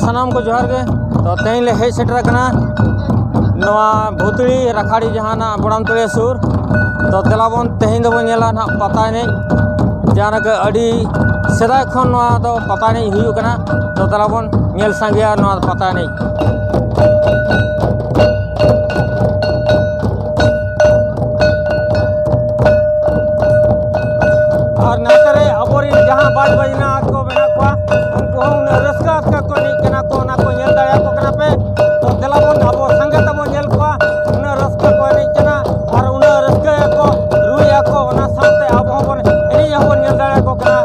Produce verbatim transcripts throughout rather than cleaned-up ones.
ᱥᱟᱱᱟᱢ ᱠᱚ ᱡᱚᱦᱟᱨ ᱜᱮ᱾ ᱛᱚ, ᱛᱮᱦᱮᱧ ᱞᱮ ᱦᱮᱡ ᱥᱮᱴᱮᱨ ᱟᱠᱟᱱᱟ ᱱᱚᱣᱟ ᱵᱷᱩᱛᱲᱤ ᱨᱟᱠᱷᱟᱲᱤ, ᱡᱟᱦᱟᱸ ᱱᱟᱜ ᱵᱚᱲᱟᱢᱛᱟᱹᱲᱤᱭᱟᱹ ᱥᱩᱨ᱾ ᱛᱚ, ᱫᱮᱞᱟ ᱵᱚᱱ, ᱛᱮᱦᱮᱧ ᱫᱚᱵᱚᱱ ᱧᱮᱞᱟ ᱱᱟᱦᱟᱜ ᱯᱟᱛᱟ ᱮᱱᱮᱡ, ᱡᱟᱦᱟᱸ ᱨᱮᱜᱮ ᱟᱹᱰᱤ ᱥᱮᱫᱟᱭ ᱠᱷᱚᱱ ᱱᱚᱣᱟ ᱫᱚ ᱯᱟᱛᱟ ᱮᱱᱮᱡ ᱦᱩᱭᱩᱜ ᱠᱟᱱᱟ᱾ ᱛᱚ, ᱫᱮᱞᱟ ᱵᱚᱱ ᱧᱮᱞ ᱥᱟᱸᱜᱮᱭᱟ ᱱᱚᱣᱟ ᱯᱟᱛᱟ ᱮᱱᱮᱡ᱾ ᱟᱨ ᱱᱚᱛᱮ ᱨᱮ ᱟᱵᱚᱨᱮᱱ ᱡᱟᱦᱟᱸ ᱵᱟᱡᱽ ᱵᱟᱡᱽᱱᱟ ᱠᱚ ᱢᱮᱱᱟᱜ ᱠᱚᱣᱟ, ᱩᱱᱠᱩ ᱦᱚᱸ ᱩᱱᱟᱹᱜ ᱨᱟᱹᱥᱠᱟᱹ ᱟᱛᱮ ᱠᱚ ᱮᱱᱮᱡ ᱠᱟᱱᱟ ᱠᱚ, ᱚᱱᱟ ᱠᱚ ᱧᱮᱞ ᱫᱟᱲᱮᱭᱟᱠᱚ ᱠᱟᱱᱟ ᱯᱮ᱾ ᱛᱚ, ᱫᱮᱞᱟ ᱵᱚᱱ ᱟᱵᱚ ᱥᱟᱸᱜᱮ ᱛᱮᱵᱚᱱ ᱧᱮᱞ ᱠᱚᱣᱟ, ᱩᱱᱟᱹᱜ ᱨᱟᱹᱥᱠᱟᱹ ᱠᱚ ᱮᱱᱮᱡ ᱠᱟᱱᱟ ᱟᱨ ᱩᱱᱟᱹᱜ ᱨᱟᱹᱥᱠᱟᱹᱭᱟᱠᱚ, ᱨᱩᱭᱟᱠᱚ, ᱚᱱᱟ ᱥᱟᱶᱛᱮ ᱟᱵᱚ ᱦᱚᱸᱵᱚᱱ ᱮᱱᱮᱡ ᱦᱚᱸᱵᱚᱱ ᱧᱮᱞ ᱫᱟᱲᱮᱭᱟᱠᱚ ᱠᱟᱱᱟ᱾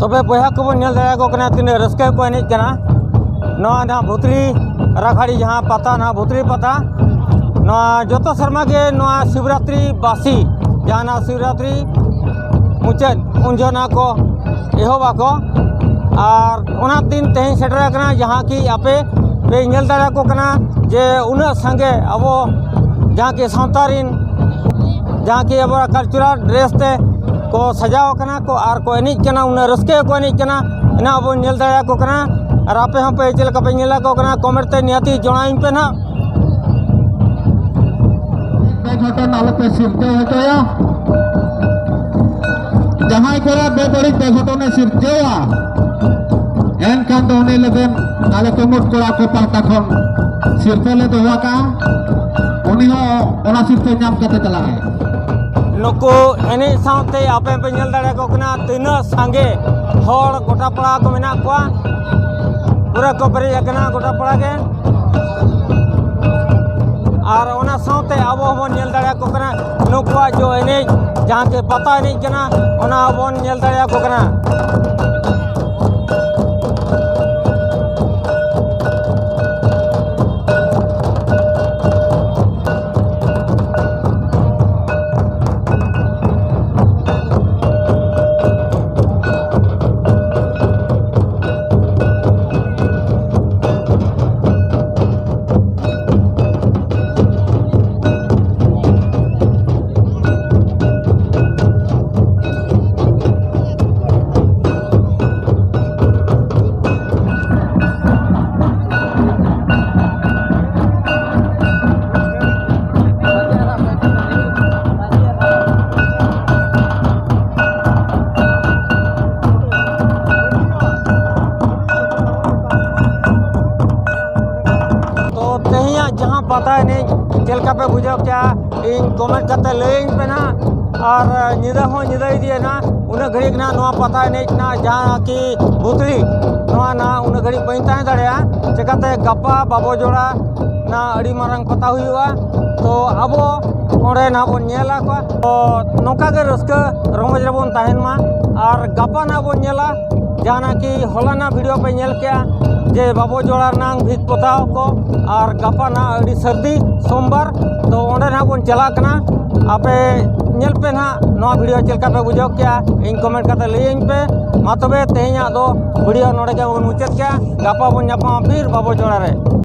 ᱛᱚᱵᱮ ᱵᱚᱭᱦᱟ ᱠᱚᱵᱚᱱ ᱧᱮᱞ ᱫᱟᱲᱮᱭᱟᱠᱚ ᱠᱟᱱᱟ, ᱛᱤᱱᱟᱹᱜ ᱨᱟᱹᱥᱠᱟᱹ ᱠᱚ ᱮᱱᱮᱡ ᱠᱟᱱᱟ᱾ ᱱᱚᱣᱟ ᱱᱟᱦᱟᱜ ᱵᱷᱩᱛᱲᱤ ᱨᱟᱠᱷᱟᱲᱤ, ᱡᱟᱦᱟᱸ ᱯᱟᱛᱟ, ᱱᱟᱦᱟᱜ ᱵᱷᱩᱛᱲᱤ ᱯᱟᱛᱟ, ᱱᱚᱣᱟ ᱡᱚᱛᱚ ᱥᱮᱨᱢᱟ ᱜᱮ ᱱᱚᱣᱟ ᱥᱤᱵᱨᱟᱛᱨᱤ ᱵᱟᱥᱤ, ᱡᱟᱦᱟᱸ ᱱᱟᱦᱟᱜ ᱥᱤᱵᱨᱟᱛᱨᱤ ᱢᱩᱪᱟᱹᱫ, ᱩᱱ ᱡᱚᱦᱚᱜ ᱱᱟᱦᱟᱜ ᱠᱚ ᱮᱦᱚᱵ ᱟᱠᱚ᱾ ᱟᱨ ᱚᱱᱟ ᱫᱤᱱ ᱛᱮᱦᱮᱧ ᱥᱮᱴᱮᱨ ᱟᱠᱟᱱᱟ, ᱡᱟᱦᱟᱸ ᱠᱤ ᱟᱯᱮ ᱯᱮ ᱧᱮᱞ ᱫᱟᱲᱮᱭᱟᱠᱚ ᱠᱟᱱᱟ ᱡᱮ ᱩᱱᱟᱹᱜ ᱥᱟᱸᱜᱮ ᱟᱵᱚ ᱡᱟᱦᱟᱸ ᱠᱤ ᱥᱟᱶᱛᱟ ᱨᱤᱱ, ᱡᱟᱦᱟᱸ ᱠᱤ ᱟᱵᱚᱣᱟᱜ cultural dress ᱛᱮ ᱠᱚ ᱥᱟᱡᱟᱣ ᱟᱠᱟᱱᱟ ᱠᱚ ᱟᱨ ᱠᱚ ᱮᱱᱮᱡ ᱠᱟᱱᱟ, ᱩᱱᱟᱹᱜ ᱨᱟᱹᱥᱠᱟᱹ ᱜᱮᱠᱚ ᱮᱱᱮᱡ ᱠᱟᱱᱟ᱾ ᱚᱱᱟ ᱟᱵᱚ ᱧᱮᱞ ᱫᱟᱲᱮᱭᱟᱠᱚ ᱠᱟᱱᱟ᱾ ᱟᱨ ᱟᱯᱮ ᱦᱚᱸ ᱯᱮ ᱪᱮᱫ ᱞᱮᱠᱟ ᱯᱮ ᱧᱮᱞ ᱟᱠᱚ ᱠᱟᱱᱟ, comment ᱛᱮ ᱱᱤᱦᱟᱹᱛᱤ ᱡᱚᱱᱟᱣᱤᱧ ᱯᱮ ᱱᱟᱦᱟᱜ᱾ ᱵᱮᱜᱷᱚᱴᱚᱱ ᱟᱞᱚᱯᱮ ᱥᱤᱨᱡᱟᱹᱣ ᱦᱚᱪᱚᱭᱟ᱾ ᱡᱟᱦᱟᱸᱭ ᱠᱚᱨᱮ ᱵᱮᱵᱟᱹᱲᱤᱡ ᱵᱮᱜᱷᱚᱴᱚᱱᱮ ᱥᱤᱨᱡᱟᱹᱣᱟ, ᱮᱱᱠᱷᱟᱱ ᱫᱚ ᱩᱱᱤ ᱞᱟᱹᱜᱤᱫ ᱟᱞᱮ ᱠᱩᱢᱩᱴ ᱠᱚᱲᱟ ᱠᱚ ᱯᱟᱦᱴᱟ ᱠᱷᱚᱱ ᱥᱤᱨᱯᱟᱹ ᱞᱮ ᱫᱚᱦᱚ ᱟᱠᱟᱫᱼᱟ᱾ ᱩᱱᱤ ᱦᱚᱸ ᱚᱱᱟ ᱥᱤᱨᱯᱟᱹ ᱧᱟᱢ ᱠᱟᱛᱮ ᱪᱟᱞᱟᱜᱼᱟᱭ᱾ ᱱᱩᱠᱩ ᱮᱱᱮᱡ ᱥᱟᱶᱛᱮ ᱟᱯᱮ ᱯᱮ ᱧᱮᱞ ᱫᱟᱲᱮᱭᱟᱠᱚ ᱠᱟᱱᱟ, ᱛᱤᱱᱟᱹᱜ ᱥᱟᱸᱜᱮ ᱦᱚᱲ ᱜᱚᱴᱟ ᱯᱟᱲᱟ ᱠᱚ ᱢᱮᱱᱟᱜ ᱠᱚᱣᱟ, ᱯᱩᱨᱟᱹ ᱠᱚ ᱯᱮᱨᱮᱡ ᱟᱠᱟᱱᱟ ᱜᱚᱴᱟ ᱯᱟᱲᱟ ᱜᱮ᱾ ᱟᱨ ᱚᱱᱟ ᱥᱟᱶᱛᱮ ᱟᱵᱚ ᱦᱚᱸᱵᱚᱱ ᱧᱮᱞ ᱫᱟᱲᱮᱭᱟᱠᱚ ᱠᱟᱱᱟ, ᱱᱩᱠᱩᱣᱟᱜ ᱡᱚ ᱮᱱᱮᱡ, ᱡᱟᱦᱟᱸ ᱛᱮ ᱯᱟᱛᱟ ᱮᱱᱮᱡ ᱠᱟᱱᱟ, ᱚᱱᱟ ᱦᱚᱸᱵᱚᱱ ᱧᱮᱞ ᱫᱟᱲᱮᱭᱟᱠᱚ ᱠᱟᱱᱟ᱾ ᱯᱮ ᱵᱩᱡᱷᱟᱹᱣ ᱠᱮᱜᱼᱟ, ᱤᱧ comment ᱠᱟᱛᱮ ᱞᱟᱹᱭᱟᱹᱧ ᱯᱮ ᱱᱟᱦᱟᱜ᱾ ᱟᱨ ᱧᱤᱫᱟᱹ ᱦᱚᱸ ᱧᱤᱫᱟᱹ ᱤᱫᱤᱭᱮᱱᱟ, ᱩᱱᱟᱹᱜ ᱜᱷᱟᱹᱲᱤᱡ ᱱᱟᱦᱟᱜ ᱱᱚᱣᱟ ᱯᱟᱛᱟ ᱮᱱᱮᱡ ᱱᱟᱦᱟᱜ ᱡᱟᱦᱟᱸ ᱠᱤ ᱵᱷᱩᱛᱲᱤ, ᱱᱚᱣᱟ ᱱᱟᱦᱟᱜ ᱩᱱᱟᱹᱜ ᱜᱷᱟᱹᱲᱤᱡ ᱵᱟᱹᱧ ᱛᱟᱦᱮᱸ ᱫᱟᱲᱮᱭᱟᱜᱼᱟ᱾ ᱪᱮᱠᱟᱛᱮ ᱜᱟᱯᱟ ᱵᱟᱵᱚ ᱡᱚᱲᱟ ᱱᱟᱦᱟᱜ ᱟᱹᱰᱤ ᱢᱟᱨᱟᱝ ᱯᱟᱛᱟ ᱦᱩᱭᱩᱜᱼᱟ, ᱛᱚ ᱟᱵᱚ ᱚᱸᱰᱮ ᱱᱟᱦᱟᱜ ᱵᱚᱱ ᱧᱮᱞ ᱟᱠᱚᱣᱟ᱾ ᱛᱚ ᱱᱚᱝᱠᱟ ᱜᱮ ᱨᱟᱹᱥᱠᱟᱹ ᱨᱚᱢᱚᱡᱽ ᱨᱮᱵᱚᱱ ᱛᱟᱦᱮᱱ ᱢᱟ᱾ ᱟᱨ ᱜᱟᱯᱟ ᱱᱟᱦᱟᱜ ᱵᱚᱱ ᱧᱮᱞᱟ, ᱡᱟᱦᱟᱱᱟᱜ ᱠᱤ ᱦᱚᱞᱟᱱᱟᱜ video ᱯᱮ ᱧᱮᱞ ᱠᱮᱜᱼᱟ ᱡᱮ ᱵᱟᱵᱚ ᱡᱚᱲᱟ ᱨᱮᱱᱟᱜ ᱵᱷᱤᱛ ᱯᱚᱛᱟᱣ ᱠᱚ, ᱟᱨ ᱜᱟᱯᱟ ᱱᱟᱦᱟᱜ ᱟᱹᱰᱤ ᱥᱟᱹᱨᱫᱤ ᱥᱳᱢᱵᱟᱨ, ᱛᱚ ᱚᱸᱰᱮ ᱱᱟᱦᱟᱜ ᱵᱚᱱ ᱪᱟᱞᱟᱜ ᱠᱟᱱᱟ᱾ ᱟᱯᱮ ᱧᱮᱞ ᱯᱮ ᱱᱟᱦᱟᱜ ᱱᱚᱣᱟ video ᱪᱮᱫ ᱞᱮᱠᱟ ᱯᱮ ᱵᱩᱡᱷᱟᱹᱣ ᱠᱮᱜᱼᱟ, ᱤᱧ comment ᱠᱟᱛᱮ ᱞᱟᱹᱭᱟᱹᱧ ᱯᱮ᱾ ᱢᱟ ᱛᱚᱵᱮ ᱛᱮᱦᱮᱧᱟᱜ ᱫᱚ video ᱱᱚᱰᱮ ᱜᱮ ᱵᱚᱱ ᱢᱩᱪᱟᱹᱫ ᱠᱮᱜᱼᱟ, ᱜᱟᱯᱟ ᱵᱚᱱ ᱧᱟᱯᱟᱢᱟ ᱯᱷᱤᱨ ᱵᱟᱵᱚ ᱡᱚᱲᱟ ᱨᱮ᱾